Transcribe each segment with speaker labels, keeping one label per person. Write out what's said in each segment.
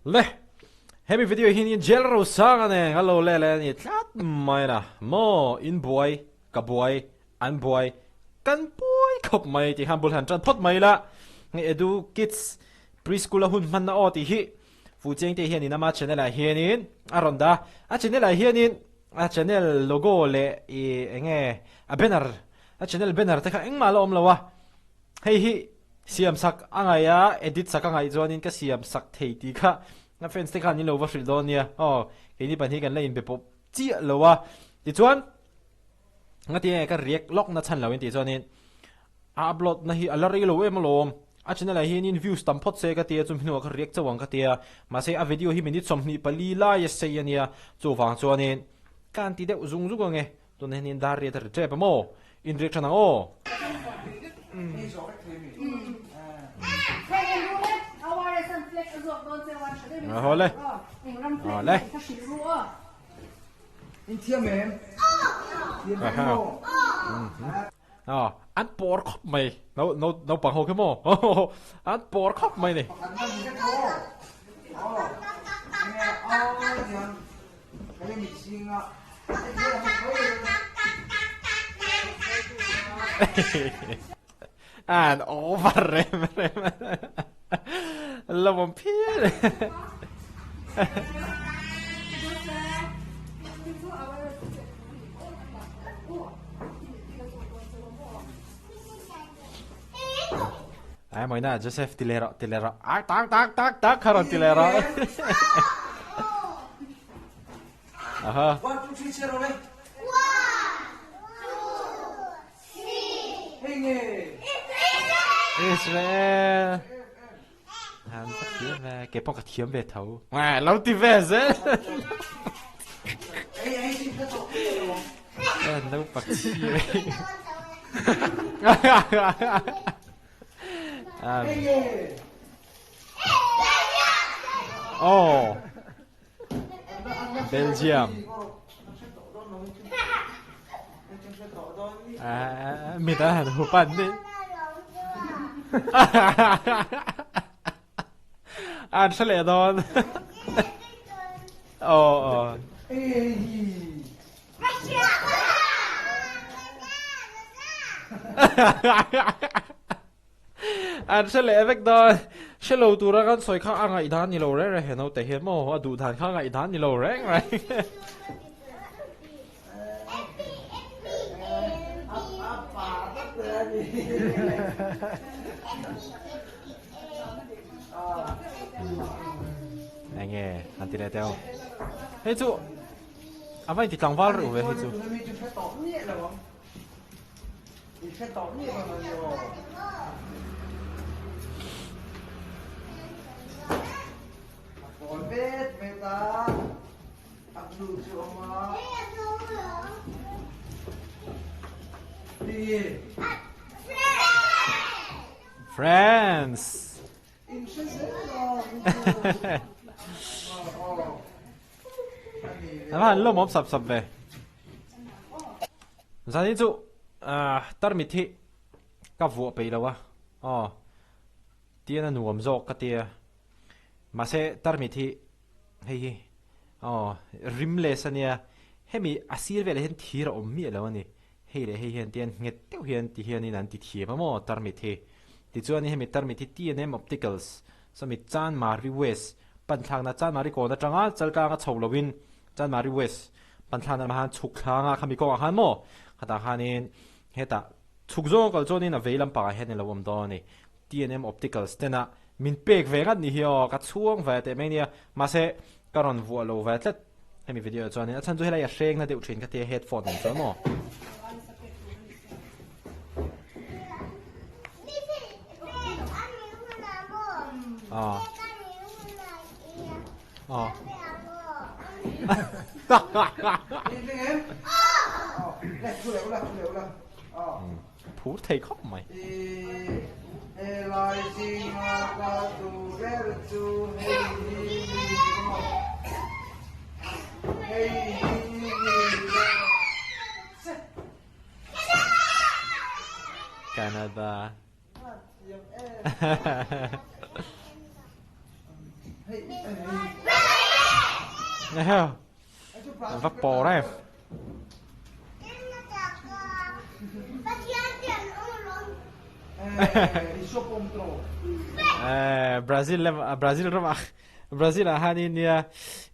Speaker 1: Le, hemi video hi niin Jail Rosanga nen ka lo lel a ni tlat mai na. Maw, in buai, ka buai, an buai, kan buai khawp mai tih khan bul han tan phawt mai ila. Hei Edu Kids Preschool a hun hmanna aw tih hi Fuhchiangte hianin ama channel ah hianin a rawn dah a. A channel ah hianin a channel logo leh ih eng nge a banner, a channel banner te kha engmah a la awm lo a. Hei hi siam sak a ngaih a, edit sak a ngaih chuanin ka siam sak thei tih kha a fans te khan in lo va hrilh dawn nia. Aw, keini pahnih kan la inbe pawp chiah lo a. Tichuan, ngati nge ka react lawk na chhan lo in tih chuanin a upload na hi a la rei lo em alawm. A channel ah hianin views tam phawt se ka tia, chumi hnuah ka react chauh ang ka tia. Mahse a video hi minute 24 lai a sei a nia, chuvang chuanin ka han ti deuh zung zung ang e. Tunah hian in dar riat a ri tep a maw? In riak than ang aw. Haw le. Haw le. Aw, an pawr khawp mai. No no naupang ho khi maw? An pawr khawp mai ni. An over rem rem. Lawm phian. Ai Moina Joseph ti leh rawh ti leh rawh. Ah tak tak tak tak kha rawn ti leh rawh. Aha.
Speaker 2: 1 2 3 chhiar rawh le. Hei nge.
Speaker 1: Israel. An ka thiam ve, ke pawh ka thiam ve tho. Nge, lo ti ve zel. Eh, no pak chi. Um. Oh. Belgium. Ah, mit a han hu pan ni. An hre leh dawn. Oh, oh. An hre leh vek dawn. Hre lo tura kan sawi kha a ngaihdan ni lo reng reng he naute hian maw a duh dan kha a ngaihdan ni lo reng reng. Enge han ti leh teh ang. Hei chu a va inti tlangval reuh ve hei chu.
Speaker 2: I hre tawh miah lo ni aw. A pawl vet vet a, a blue chu awm a. Ti.
Speaker 1: Friends.
Speaker 2: In hre zel a.
Speaker 1: A va han lawmawm sap sap ve. Zanin chu tarmit hi ka vuah peih lo a, aw tian a nuam zawk ka tia mahse tarmit hi hei hi aw rimless a nia hemi a sir velah hian thir a awm miah lo a ni hei leh hei hian tian nghet deuh hian ti hianin an ti thiam a maw tarmit hi tichuan hemi tarmit hi T&M Opticals sawmi Chanmari West panthlakna Chanmari kawn atanga chaltlanga chho loin Chanmari West Panthlana lamah khan chhuk thlanga khami kawngah khan maw khatah khanin hetah chhuk zawng kal chuanin a vei lampangah hian ilo awm dawn a ni. TNM Opticals tena min pek ve ngat ni hi aw ka chhuang ve teh mai nia mahse ka rawn vuah lo ve tlat hemi video ah chuanin a chhan chu helai a hreng na deuh thin kha tia headphone nen chuan maw. Aw. Aw. Phur thei khawp mai. Canada. Va pawr em. Brazil lam Brazil ramah Brazil ah khanin nia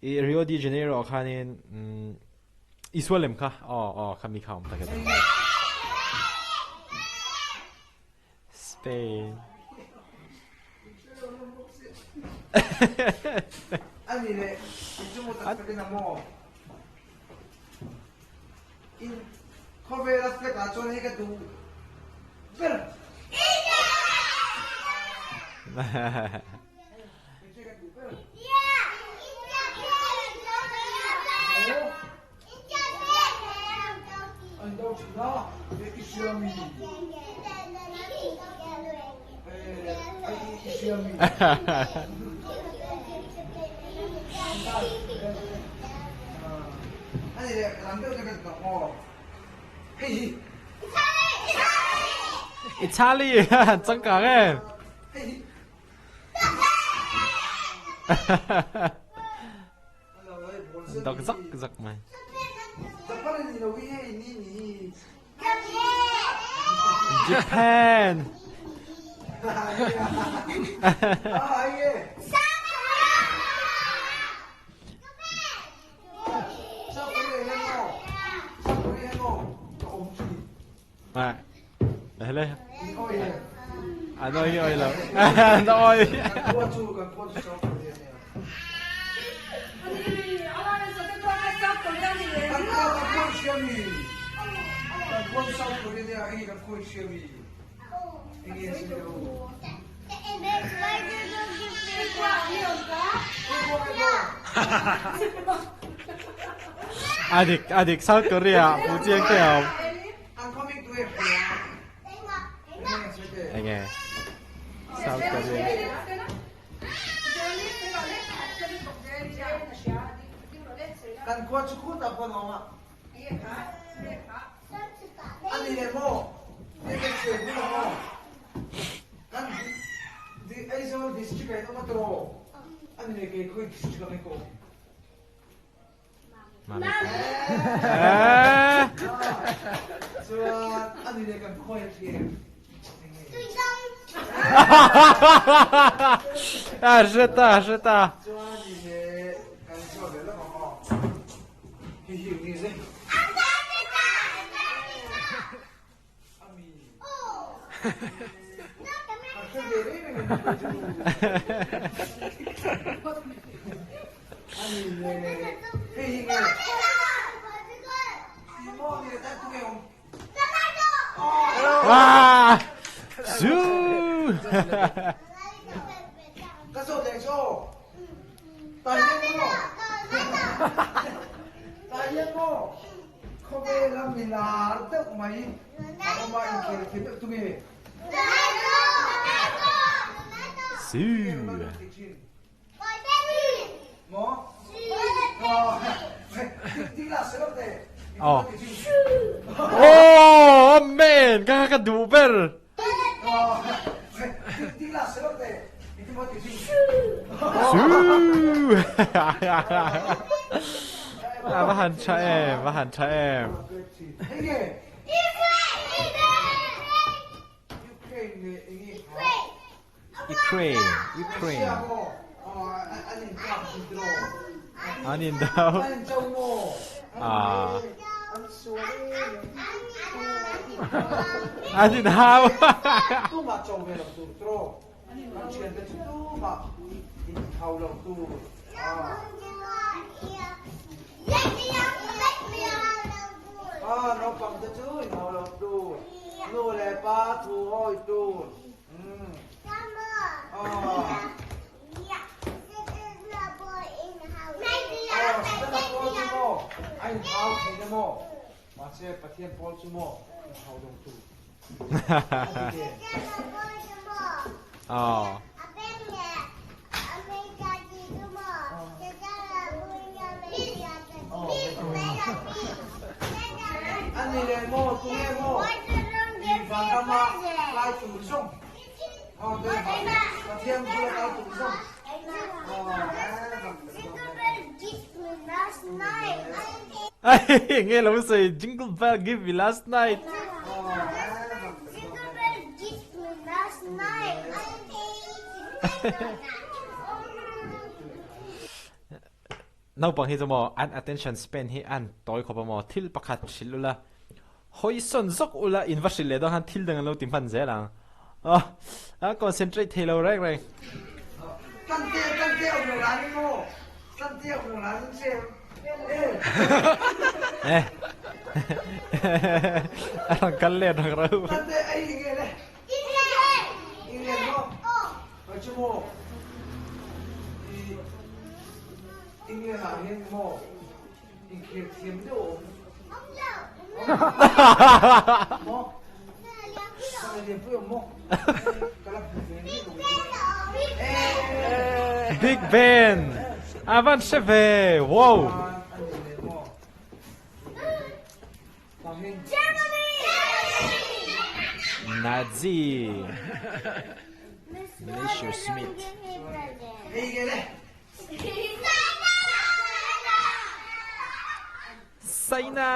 Speaker 1: i Rio de Janeiro ah khanin Isua lem kha aw aw khami kha awm tak e. Spain.
Speaker 2: Ani le chu tak takin a maw in khawvel a flag ah chuan hei ka duh ber.
Speaker 1: Italy changkang em. Dok zak zak mai. Japan. À. Hele. À nói oi lo. Nói. Adik adik South Korea Pu Chiang te awm. Enge South Korea.
Speaker 2: Kan khua chu khut ah khuan a awm a. A ni le maw? Hei kan sawi hmun a maw? Kan Aizawl district ah in awm a tiraw? A ni le kei khawi district ah nge ka awm? Chuan a ni le kan khawi a thiam.
Speaker 1: A hre ta, a hre ta.
Speaker 2: Chuan a ni le kan sawi ve lawk ang aw. Hi hi nge ze. Ami. Ka hre ve reng reng ang chu. Ani le hei hi nge. Maw ni le tan tu nge awm.
Speaker 1: Wah! Su!
Speaker 2: Ka zawt leh chu. Tah hian maw? Tah hian maw? Khawvel a mi lar deuh mai a awm a inkhel thiam deuh tunge?
Speaker 1: Su!
Speaker 2: Maw?
Speaker 1: Oh. Oh, man, ka ka duh ber. A va han tha em, va han tha em. Ukraine, Ukraine. An in do. Ah. An in hau. Oh. Nge lo sawi Jingle Bell give me last night.
Speaker 3: Jingle Bell give me last night.
Speaker 1: Naupang hi chu maw an attention span hi an tawi khawp a maw thil pakhat hrilh ula hawi sawn zawk ula in va hrilh leh dawn khan thil dang an lo ti hman zel ang a concentrate thei lo reng reng. A rawn kal let ang reuh. Big Ben! A van hre ve! Wow! Nazi! Messerschmitt. Saina!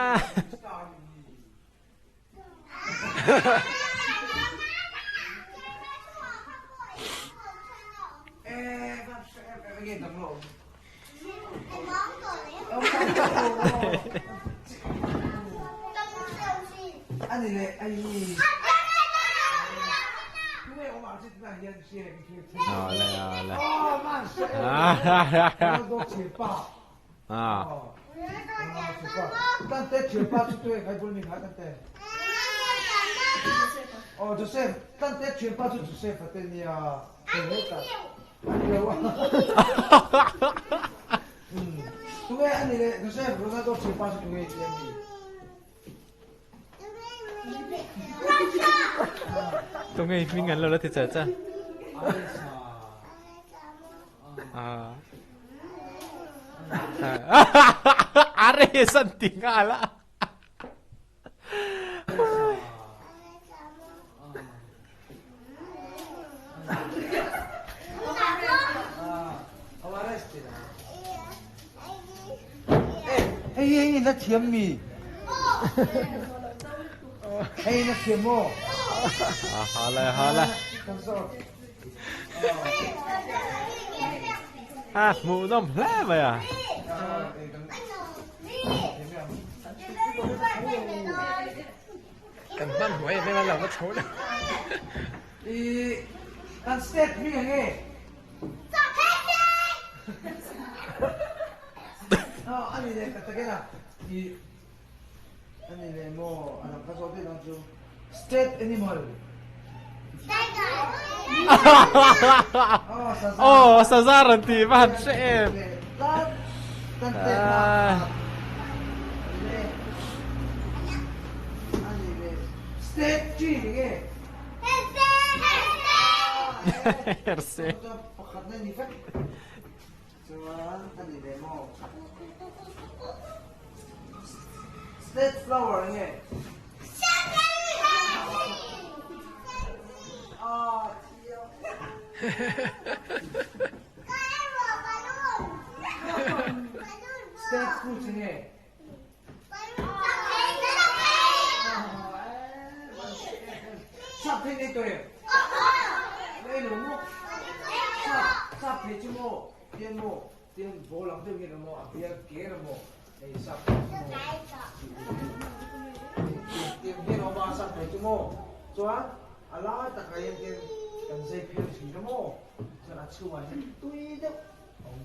Speaker 1: Tunge hming an lo la ti che che. Are san ti nghal a.
Speaker 2: Hei hi na thiam mi? Hei na thiam maw?
Speaker 1: Ha le ha le. A hmuhnawm hle mai a.
Speaker 4: Kan hman hmuh em em a lo la chho lo.
Speaker 2: I kan step mi nge? Ani le ka takena i ani le mo anam ka zo te dang chu state animal.
Speaker 1: Oh, saza rawn ti va han hre em. Herse.
Speaker 2: State flower nge? State fruit nge? Sap thei nei tawh em? Nei lo maw? Sap sap thei chu maw? Tian maw? Tian ball ang deuh hian a maw? A bial ker a maw? Hei sap thei chu maw? Tiang hian a awm a sap thei chu maw? Chuan a lai takah hian tian kan zai phel thin a maw? Chuan a chhungah hian tui deuh a awm.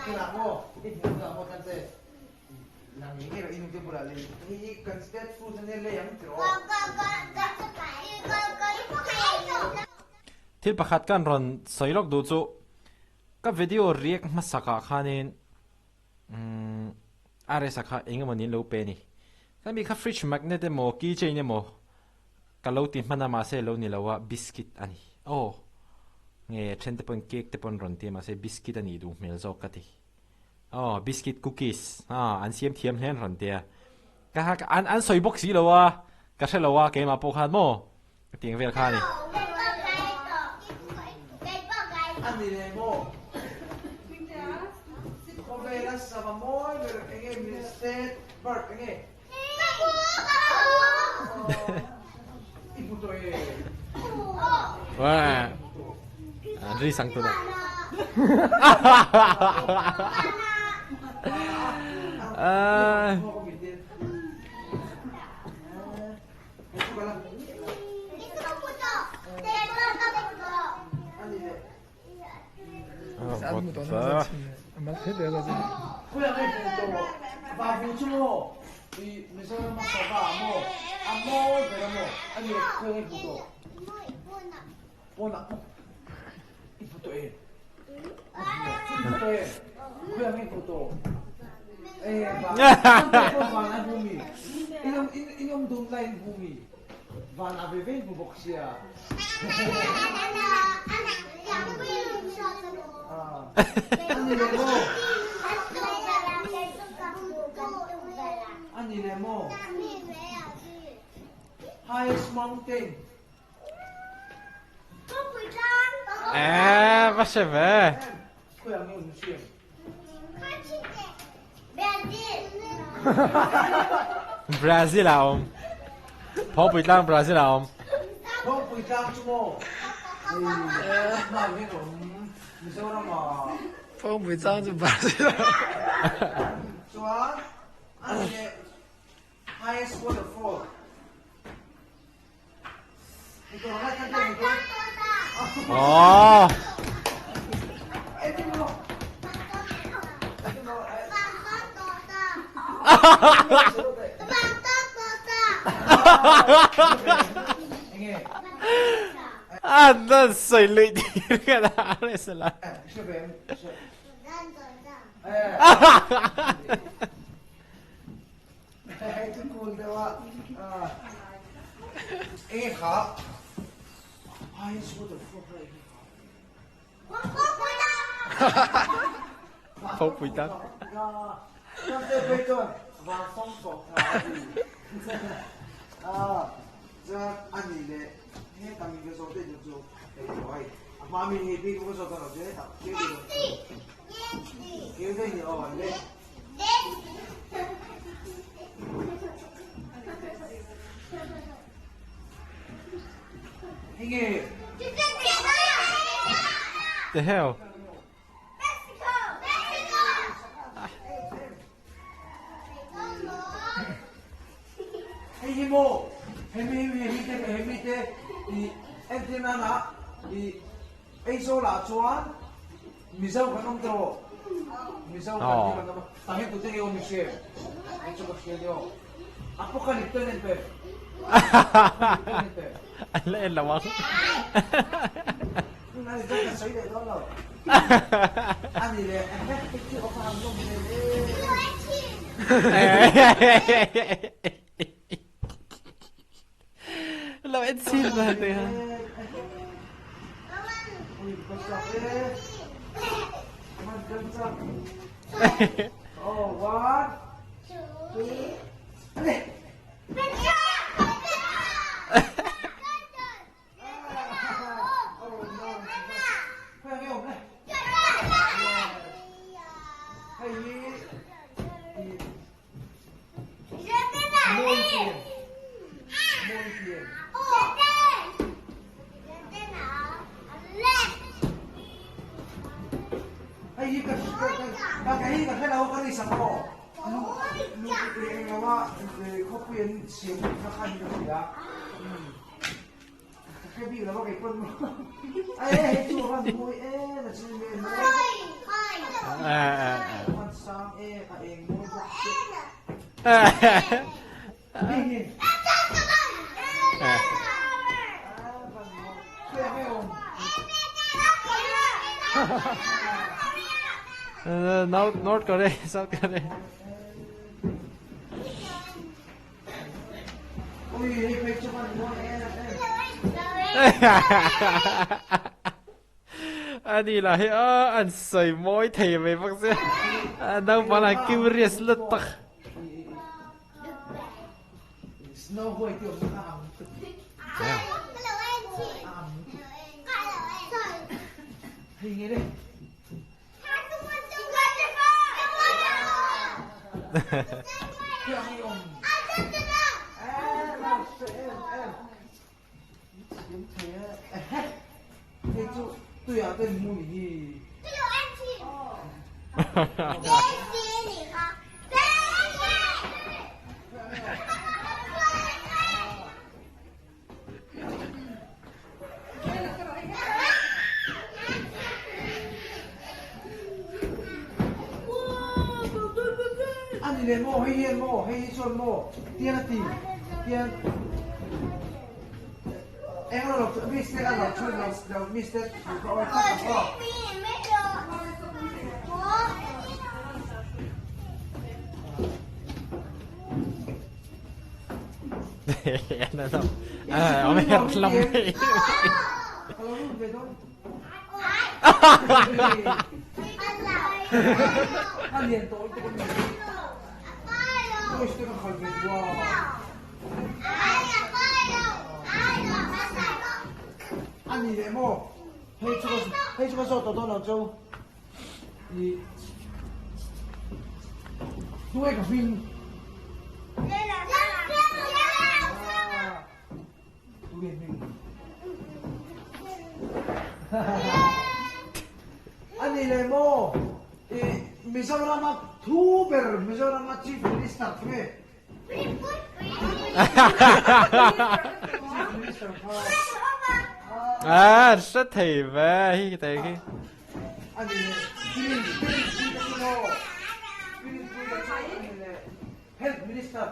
Speaker 2: Tunah maw? I hmuh hunah maw tan che?
Speaker 1: Thil pakhat kan rawn sawi lawk duh chu ka video react hmasak ah khanin umm RS-a kha eng emaw niin lo pe a ni. Khami kha fridge magnet emaw key chain emaw ka lo ti hman a mahse lo ni lo a biscuit a ni. Aw nge then te pawhin cake te pawh an rawn ti a mahse biscuit a nih duh hmel zawk ka ti. Aw biscuit cookies ah an siam thiam hle an rawn ti a ka ha an an sawi bawk si lo a ka hre lo a keimah pawh khan maw ka tiang vel kha a ni.
Speaker 2: A ni le maw? Khawvela. Leia sava mawi ber enge mi state bird enge? I hmu tawh e.
Speaker 1: Wah. Ri sang tu dah. Ah. Eh, va se ve. Brazil a awm. Phawngpui tlang Brazil a awm.
Speaker 2: Phawngpui tlang chu maw? Hei, hian awm Mizoram ah.
Speaker 4: Phawngpui tlang chu Brazil a awm.
Speaker 2: Chuan a leh highest waterfall.
Speaker 1: Oh. An nan sawi luih tir ka la a la. Phawngpui tlang. The hell?
Speaker 2: Hei hi maw hemi hemi te hemi te i entir nana i Aizawl ah chuan Mizo kan awm tawh aw. Mizo kan hi kan awm a. Tah hian tute nge awm i hria em? Hei chu ka hria nia aw. Apocalypto en en pe. Apocalypto en en pe.
Speaker 1: An la en lo ang.
Speaker 2: Ani chuan ka sawi leh dawn lo. Ani leh hei chu a va han nawm hmel e.
Speaker 1: Lo en chin ma te ha.
Speaker 2: Hei hi ka ka hei ka hrelo ka ri sak aw lu eng lo a khawpui an siam kha khan ka hria ka hre bik lo a kei pawn e hei chu a van mawi em a chu me a van sang em a eng mawi bawk si
Speaker 1: North Korea, South Korea. Ani lah hi a an sawi mawi thei mai bawk sia a naupang lah curious lutuk.
Speaker 2: Ani leh maw hei hian maw hei hi chuan maw tian a ti tian eng lo lo mistake a lo chuan lo lo mistake ka awi tlat ang aw. Ani leh maw i Mizorama thu ber Mizorama Chief Minister chu nge? Chief Minister kha.
Speaker 1: Ah, hre thei ve hi te khi.
Speaker 2: Ani leh Pirin Pirin pui te chu maw? Pirin pui te chu ani leh Health Minister.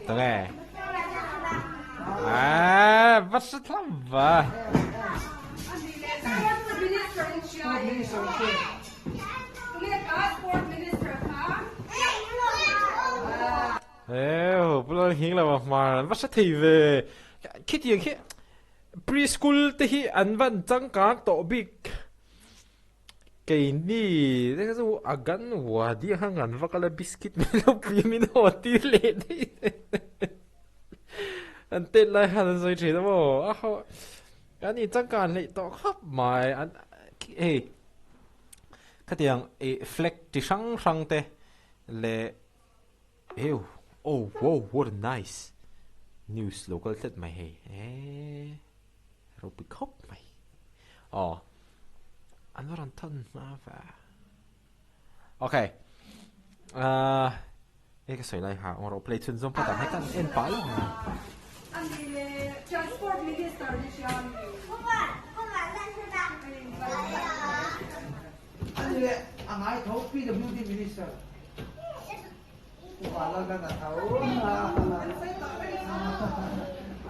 Speaker 1: Tunge? Ah, va hre thlam va. Eo, pu lal hing lo a hmar an va hre thei ve. Khitiang khi Pre-school te hi an van changkang tawh bik keini te kha chu a gan wadi ang an va kal a biscuit mai lo pui min haw tir leh daih an tet lai khan an sawi thin a maw a ho an in changkan hleih tawh khawp mai an hei khatiang ih flag chi hrang hrang te leh Eww oh wow what a nice news lo kal tlat mai hei eee ropui khawp mai aw an va rawn thawn hma va okay ahh hei ka sawi lai ha awng rawh play chhun zawng phawt ang hei kan en pah lo ang.
Speaker 2: Ani leh a ngai tho PWD Minister. Upa lal dan a tho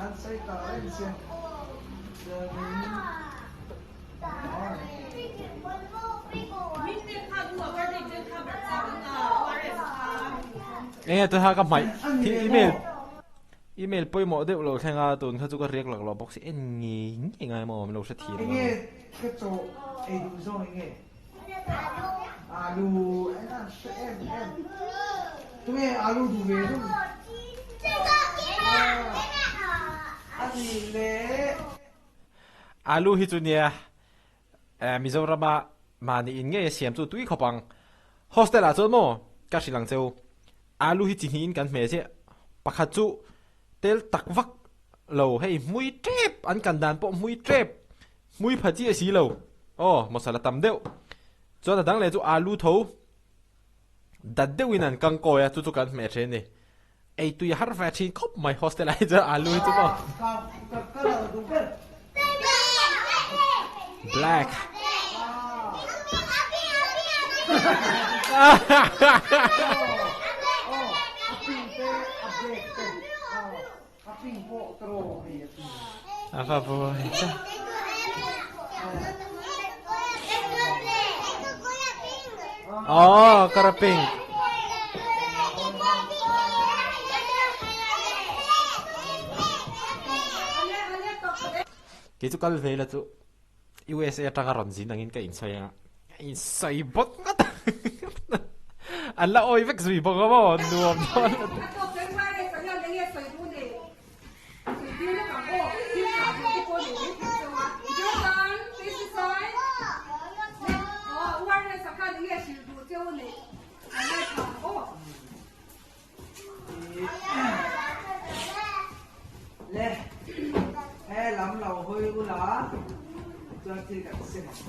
Speaker 2: an sawi tawh reng sia.
Speaker 1: Enge tun ha ka hmaih thil email email pawimawh deuh lo thleng a tun kha chu ka riak lak lo bawk si en ngei ngei ngai maw min lo hre thiam
Speaker 2: Enge ka chaw ei duh zawng enge? Alu en a hre em em. Tunge alu duh ve deuh? Ani leh.
Speaker 1: Alu hi chu nia Mizorama mahni in ngei a siam chu tui khawp ang. Hostel ah chuan maw ka hrilh ang cheu. Alu hi chi hnihin kan hmeh chiah. Pakhat chu tel tak vak lo hei hmui tep an kan dan pawh hmui tep. Hmui pha chiah si lo. Aw, masala tam deuh. Chuan a dang leh chu alu tho dat deuhin an kang kawi a, chu chu kan hmeh thin a ni. Ei tui a har ve thin khawp mai hostel ah hi chuan alu hi chu maw. Black. A va buai ta. Oh, kara pink. Kei chu kal ve la chu USA atanga rawn zin angin ka insawi anga ka insawi bawk ngawt an la awi vek zui bawk a maw nuam dawn.
Speaker 2: Le he lam lo hawi ula chuan thil kan sem ang.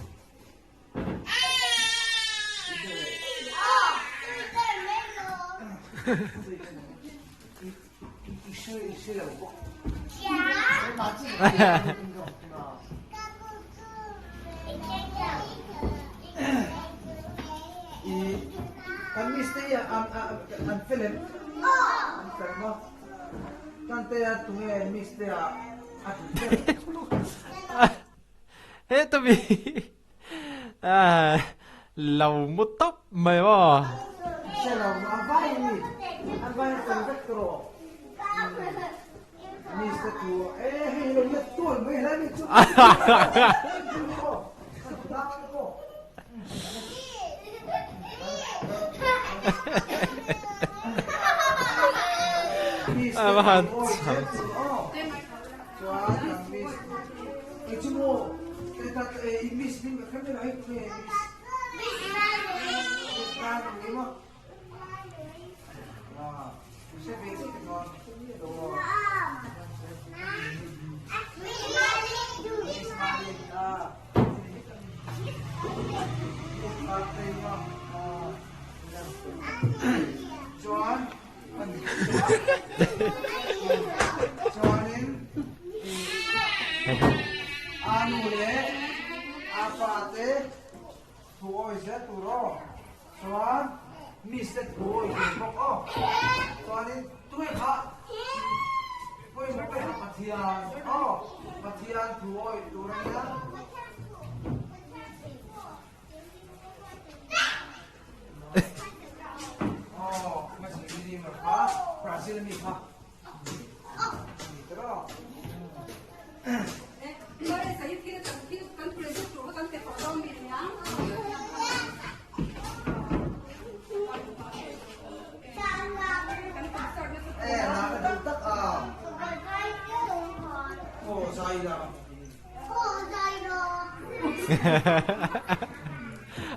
Speaker 1: Heta mi lo mu tawp mai maw. A va han cham.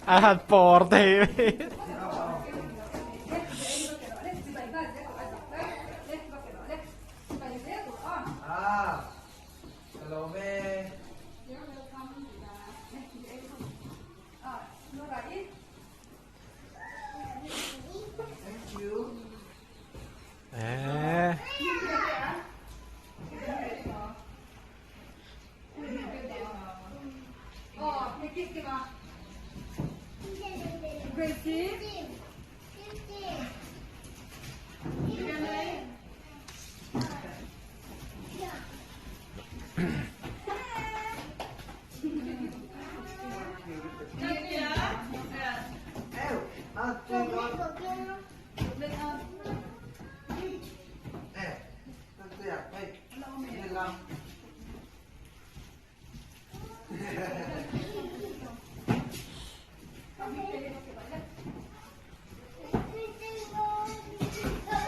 Speaker 1: A han pawr thei mai. Eh.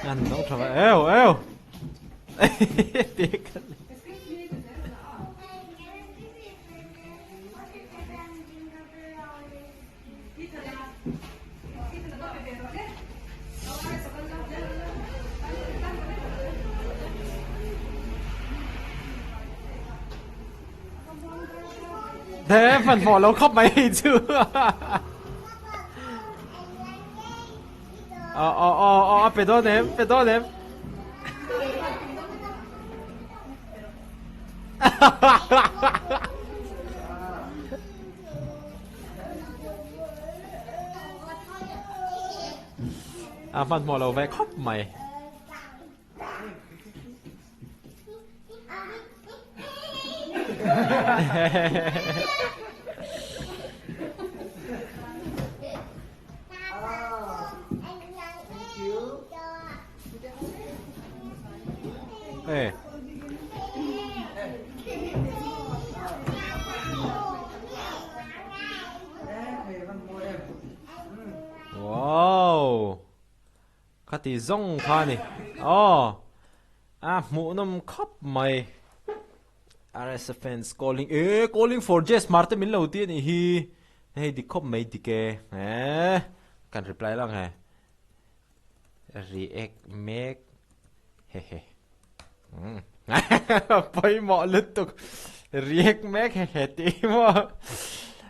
Speaker 1: Ăn nấu thật là eo eo. Tiếc. Thế phần vỏ lâu khóc mày chưa? Ờ ờ ờ ờ phải đó ném, phải đó ném. A hmanhmawh lo ve khawp mai. Ê. Wow. Khati zawng kha ni. Aw. A hmuhnawm khawp mai. RS fans calling e calling for Jess Hmar te min lo ti anih hi. Hei dik khawp mai dik e. Eh kan reply lang he. React mek hehe. Umm pawimawh lutuk react mek hehe tih hi maw.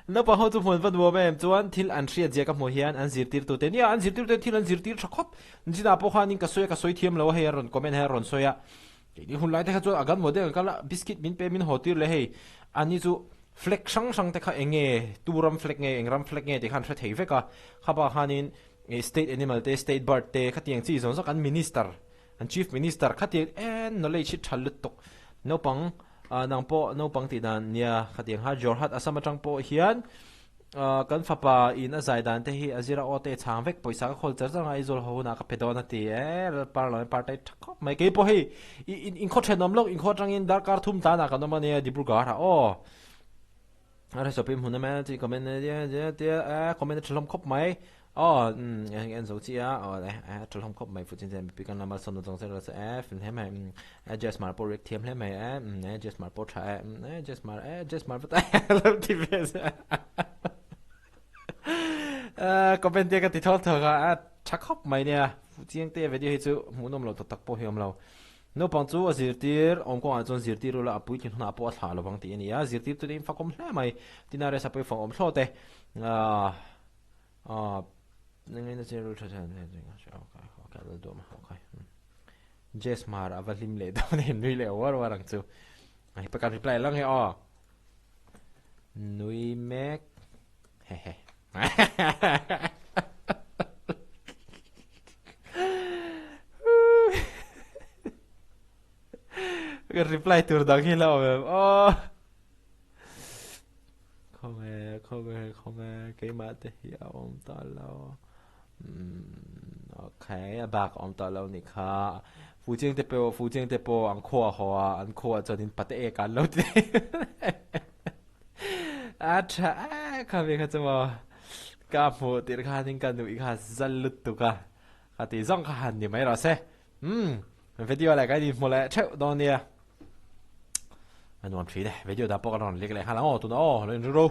Speaker 1: Naupang ho chu hmuan va nuam em chuan thil an hriat zia ka hmuh hian an zirtirtu te nia an zirtirtu te thil an zirtir tha khawp. Nichinah pawh khanin ka sawi a ka sawi thiam lo a hei a rawn comment hei a rawn sawi a. Keini hun lai te kha chuan a gan maw deuh ang kal a biscuit min pe min haw tir leh hei ani chu flag hrang hrang te kha eng nge tu ram flag nge eng ram flag nge tih kha an hre thei vek a kha bak khanin ih state animal te state bird te khatiang chi zawng zawng an minister an chief minister khatiang en knowledge hi tha lutuk naupang ah nang pawh naupang tih dan nia khatiang kha Jorhat Assam atang pawh hian Ahh kan fapa in a zai dan te hi a zira aw te chhang vek pawisa ka khawl char char anga Aizawl ho hunah ka pe dawn a ti e Lalpar lo in par tai tha khawp mai kei pawh hei i in inkhaw thenawm lawk inkhaw atangin darkar thum tlanah kan awm ania Dibrugarh ah aw a rei sawpin hmun a chi comment a comment a tha hlawm khawp mai aw umm eng en zo chi a aw le a tha hlawm khawp mai fuchin chen mipui kan lama sawn zawng zel se e fim hle mai umm Jazz Hmar pawh react thiam hle mai e umm Jazz Hmar pawh tha e umm Jazz Hmar e Jazz Hmar va ta lo ti ve se comment te ka ti thawk thawk a tha khawp mai nia fuchiang te video hi chu hmuhnawm lo tak tak pawh hi awm lo naupang chu a zirtir awm kawngah chuan zirtir ula a puitlin hunah pawh a thlah lovang tih a ni a zirtir chu in fakawm hle mai tin a resa pawh i fakawm thlawt e ah Jess Hmar a va hlim leh dawn em nui leh uar uar ang chu. Ai pa kan reply lang he aw. Nui mek hehe. Ka reply tur dang hi la awm em aw. Khawnge khawnge khawnge keimah te hi a awm tawh lo. Umm okay a bak a awm tawh lo nih kha. Fuchiang te pawh Fuchiang te pawh an khua haw a an khua chuan in pate ek an lo ti a tha a kha ve kha chu maw ka hmuh tirh khanin ka nuih kha zal lutuk a ka tih zawng kha han ni mai rawh se. Umm video leh kan inhmu leh theuh dawn nia. A nuam thin e video dah pawh kan rawn lek leh nghal ang aw tuna aw lo inring ro.